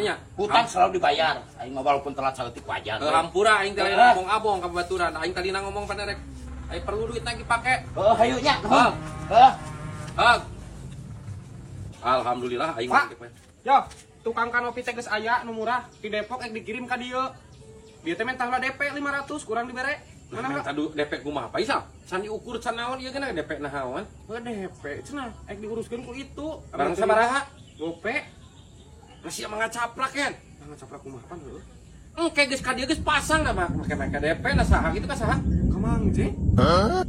Nya. Hutang selalu dibayar. Aing mah walaupun telat saeutik wajar. Hampura aing teh lain abong-abong ka babaturan. Aing tadina ngomong pada rek aing perlu duit lagi pake. Heeh, hayu nya. Heuh. Heeh. Heuh. Alhamdulillah aing Pak. Yo, tukang kanopi teh geus aya nu murah di Depok ek dikirim ka dieu. Dieu teh mentah DP 500 kurang dibere. Mana minta DP kumaha Pak Isal? Can diukur can naon ieu geuna DP naon? Heuh DP cenah ek diuruskeun ku itu. Barang sabaraha? Gope. Masih emang ngacaplak kan? Ngacaplak kumaha pan heuh? Engke geus ka dieu geus pasang da make make DP na saha kitu ka saha? Ka Mang Jack. Hah?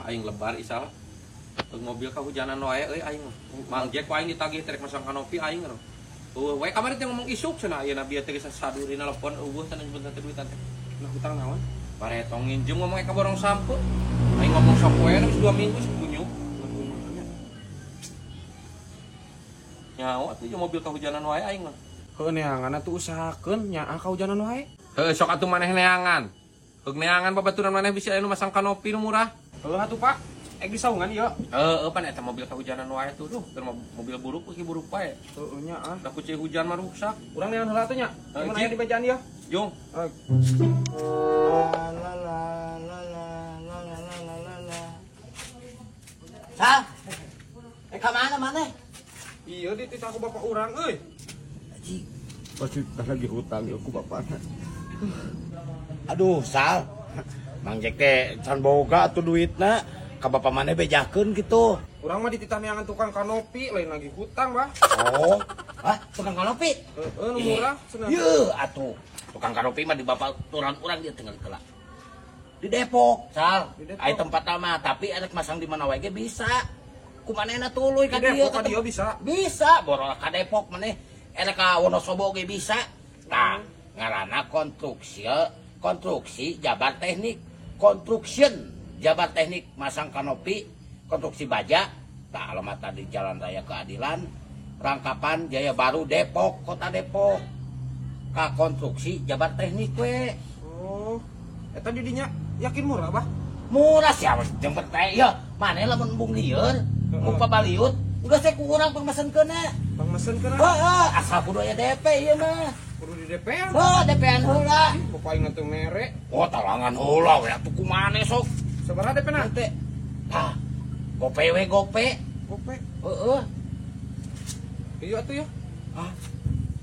Aing lebar Isal. Mobil kahujanan wae euy aing. Mang Jack aing ditagih trek masang kanopi aing ngono. Eueuh wae kamari teh ngomong isuk cenah ayeuna bieu teh geus sadurina telepon eueuh cenah nyebut teh duitan teh. Nah hutang naon? Baretong nginjem ngomong ka borong sampo. Aing ngomong sok wae geus 2 minggu sekunyuk. Nyawa atuh jeung mobil kahujanan wae aing mah. Heuh neangan atuh usahakeun nyaah kahujanan wae. Heuh sok atuh maneh neangan. Heug neangan babaturan maneh bisa anu masang kanopi nu murah. Heuh atuh Pak, ek disaungan ieu. Heeh, pan eta mobil kahujanan wae tuh duh, keur mobil buruk euy buruk wae. Heueuh nya ah. Da ku cai hujan mah rusak. Urang neangan heula atuh nya. Mun aya di bejaan ieu. Jung. La la la la la la la la la. Sah. Eh ka mana maneh? Ieu dititah ku bapak urang euy. Anjing. Pasti lagi hutang ieu ku bapakna. Aduh, Sal. Mang Jack teh can boga atuh duitna ka bapak maneh bejakeun kitu. Urang mah dititah neangan tukang kanopi lain lagi hutang, Bah. Oh, hah tukang kanopi? Heeh, nu murah cenah. Yeuh atuh. Tukang kanopi mah di bapak turan urang dia tinggal heula. Di Depok, Sal. Ai tempat mah, tapi arek masang di mana wae ge bisa. Ku manehna tuluy ka dieu. Ka dieu bisa. Bisa, boro ka Depok maneh erek ka Wonosobo ge bisa. Tah, ngaranna konstruksi Jabar Teknik. Construction Jabar Teknik masang kanopi, konstruksi baja, tak alamat di Jalan Raya Keadilan, Rangkapan Jaya Baru Depok, Kota Depok. Ka konstruksi Jabar Teknik we. Oh, eta di dinya yakin murah, Bah? Murah sih awas jember teh ya. Maneh lamun embung lieur, embung pabaliut, udah saya ku urang pangmesenkeunna. Pangmesenkeunna? Heeh, asal kudu aya DP ieu mah. Kudu di DP-an. Heuh, DP-an heula. Bapak aing teu mere. Oh, talangan heula we atuh kumaha sok. Sabaraha DP-na? Teh. Tah. Gope we gope. Gope. Heeh. Ieu atuh ya. Hah?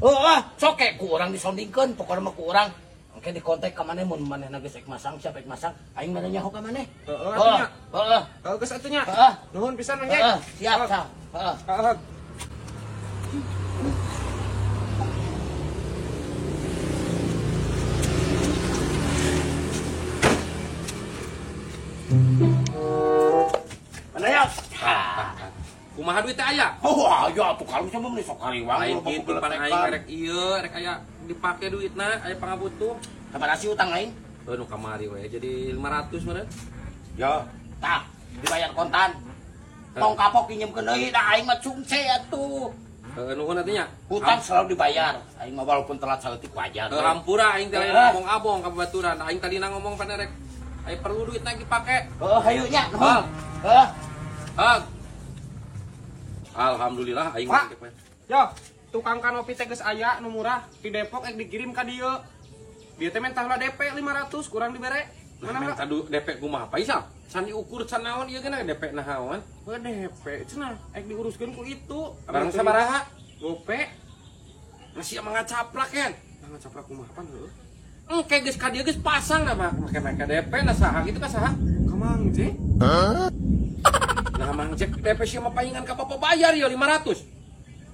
Heeh, sok ke ku urang disondingkeun, pokona mah ku urang. Engke dikontak ka maneh mun manehna geus ek masang, siap ek masang, aing mah nyaho ka maneh. Heeh atuh nya. Heeh. Heeh geus atuh nya. Heeh. Nuhun pisan Mang Jack. Heeh, siap, Sal. Heeh. Heeh. Mana ya? Kumaha duit teh aya? Oh, aya atuh kalau sama meni sok kariwang. Lain kitu pan aing rek ieu, rek aya dipake duitna, aya pangabutuh. Sabaraha sih utang aing? Heuh nu kamari we jadi 500 meureun. Ya, tah dibayar kontan. Tong kapok pinjemkeun deui da aing mah cungce atuh. Heuh nuhun atuh nya. Hutang selalu dibayar. Aing mah walaupun telat saeutik wajar. Heuh hampura aing teh lain abong-abong ka babaturan. Aing tadina ngomong pada rek aing perlu duit lagi pake. Heuh hayu nya. Nuhun. Heuh. Heuh. Alhamdulillah aing Pak. Yo, tukang kanopi teh geus aya nu murah di Depok ek dikirim ka dieu. Dieu teh mentah DP 500 kurang dibere. Mana minta DP kumaha Pak Isal? Can diukur can naon ieu geuna DP naon? Heuh DP cenah ek diuruskeun ku itu. Barang sabaraha? Gope. Masih emang ngacaplak kan? Ngacaplak kumaha pan heuh? Engke geus ka dieu geus pasang da make make DP na saha kitu ka saha? Ka Mang Jack. Hah? Nah Mang Jack DP sia mah paingan ka bapak bayar ya 500.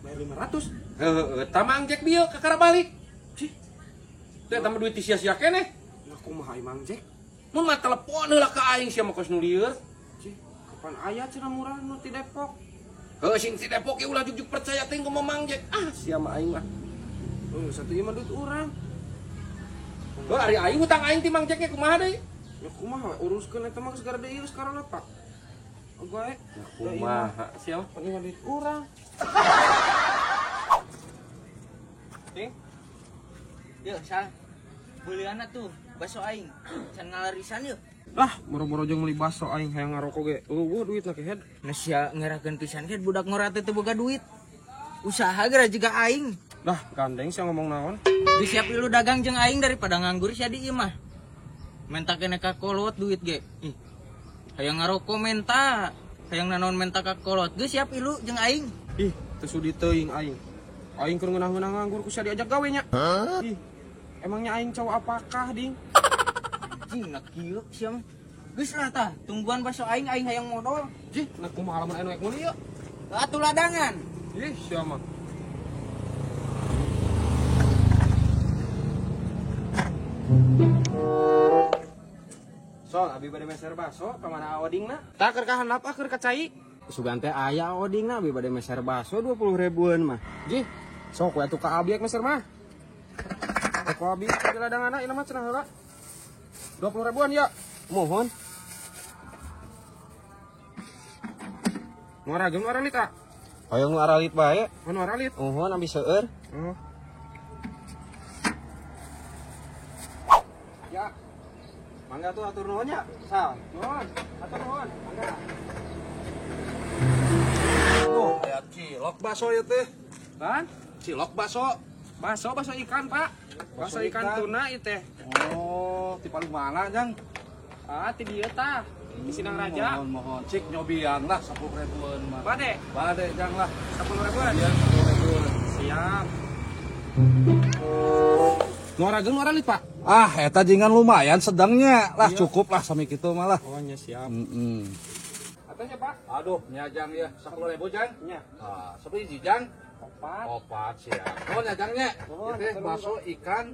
Bayar 500? Heeh, tah Mang Jack bieu kakara balik. Cih. Teh tambah duit sia-sia keneh. Nah kumaha Mang Jack? Mun mah telepon heula ka aing sia mah kos nu lieur. Cih, kapan aya cenah murah nu ti Depok? Heuh sing ti Depok ge ulah jugjug percaya teh kumaha Mang Jack. Ah sia mah aing mah. Heuh, satu ieu mah duit urang. Heuh ari aing hutang aing ti Mang Jack ge kumaha deui? Ya kumaha uruskeun eta mah geus gara deui geus karana Pak. Goe. Kumaha sia mah pan ieu duit urang. Ding. Yeuh, sal. Beulianna tuh baso aing. Can ngalarisan yeuh. Lah, boro-boro jeung meuli baso aing hayang ngarokok ge. Eueuh duitna kehed. Nah sia ngerakeun pisan kehed budak ngora teh teu boga duit. Usaha geura jiga aing. Lah, gandeng sia ngomong naon? Geus siap ilu dagang jeung aing daripada nganggur sia di ieu mah. Menta kene ka kolot duit ge. Ih. Hayang ngarokok menta, hayang nanaon menta ka kolot. Geus siap ilu jeung aing. Ih, teu sudi teuing aing. Aing keur ngeunah-ngeunah nganggur ku sia diajak gawe nya. Ih, emangnya aing cowok apakah, Ding? Anjing nak kieu sia mah. Geus lah tah, tungguan baso aing aing hayang modal. Jih, nak kumaha lamun anu ek meuli ieu? Atuh ladangan. Ih, sia mah. Sol, abi bade meser baso ka mana odingna? Tah keur ka handap ah keur ka cai. Sugan teh aya odingna abi bade meser baso 20 ribuan mah. Jih, sok we atuh ka abi ek meser mah. Ku abi di ladanganna ieu mah cenah heula. 20 ribuan ya. Mohon. Nu aragem nu aralit ah. Hoyong nu aralit bae. Nu aralit. Mohon abi seueur. Oh. Ya. Mangga tuh atur nuhun nya, Sal. Nuhun, atur nuhun. Mangga. Oh, aya cilok baso ieu teh. Ban? Cilok baso. Baso baso ikan, Pak. Baso ikan tuna ieu teh. Oh, ti paling mana, Jang? Ah, ti dieu tah. Di Sinang Raja. Mohon, mohon. Cik nyobian lah 10 ribuan mah. Bade? Bade, Jang lah. 10 ribuan? Iya, 10 ribuan. Siap. Nu arageng nu aralit, Pak? Ah, eta jingan lumayan sedangnya. Lah iya. Cukup lah sami kitu mah lah. Oh, nya siap. Heeh. Atasnya, Pak. Aduh, nya Jang ya. 10.000, Jang. Nya. Ah, sabiji, Jang. Opat. Opat siap. Nuhun nya Jang nya. Nuhun, Ieu teh baso ikan,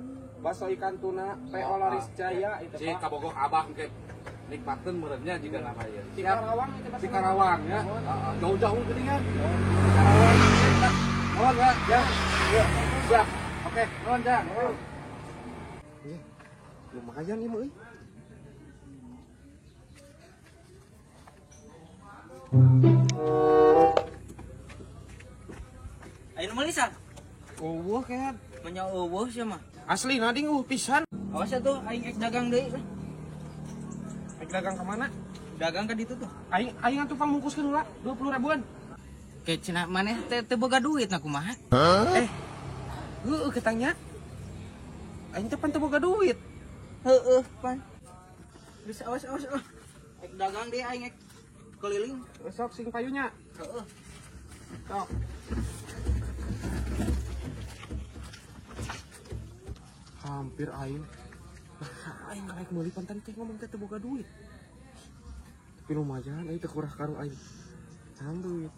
baso ikan tuna PO Laris Jaya itu, Pak. Cik kabogoh abah engke nikmateun meureunnya jiga nama ieu. Di Karawang itu Pak. Di Karawang ya. Heeh, jauh-jauh geuningan. Karawang. Nuhun ya, Jang. Siap. Oke, nuhun Jang. Lumayan ieu mah euy. Ayo meuli sal. Eueuh kehed. Menya eueuh sia mah. Asli na ding eueuh pisan. Awas atuh aing ek dagang deui. Aing dagang ka mana? Dagang ka ditu tuh. Aing aing atuh pangmungkuskeun heula 20 ribuan. Ke cenah maneh teh teu boga duit na kumaha? Eh. Heueuh ketangnya. Aing teh pan teu boga duit. Heueuh pan. Geus awas awas. Ek dagang deui aing ek keliling. Sok sing payunya. Heueuh. Sok. Hampir aing. Nah, aing rek meuli pan tadi teh ngomong teh teu boga duit. Tapi lumayan aing teh kurah karu aing. Nang duit.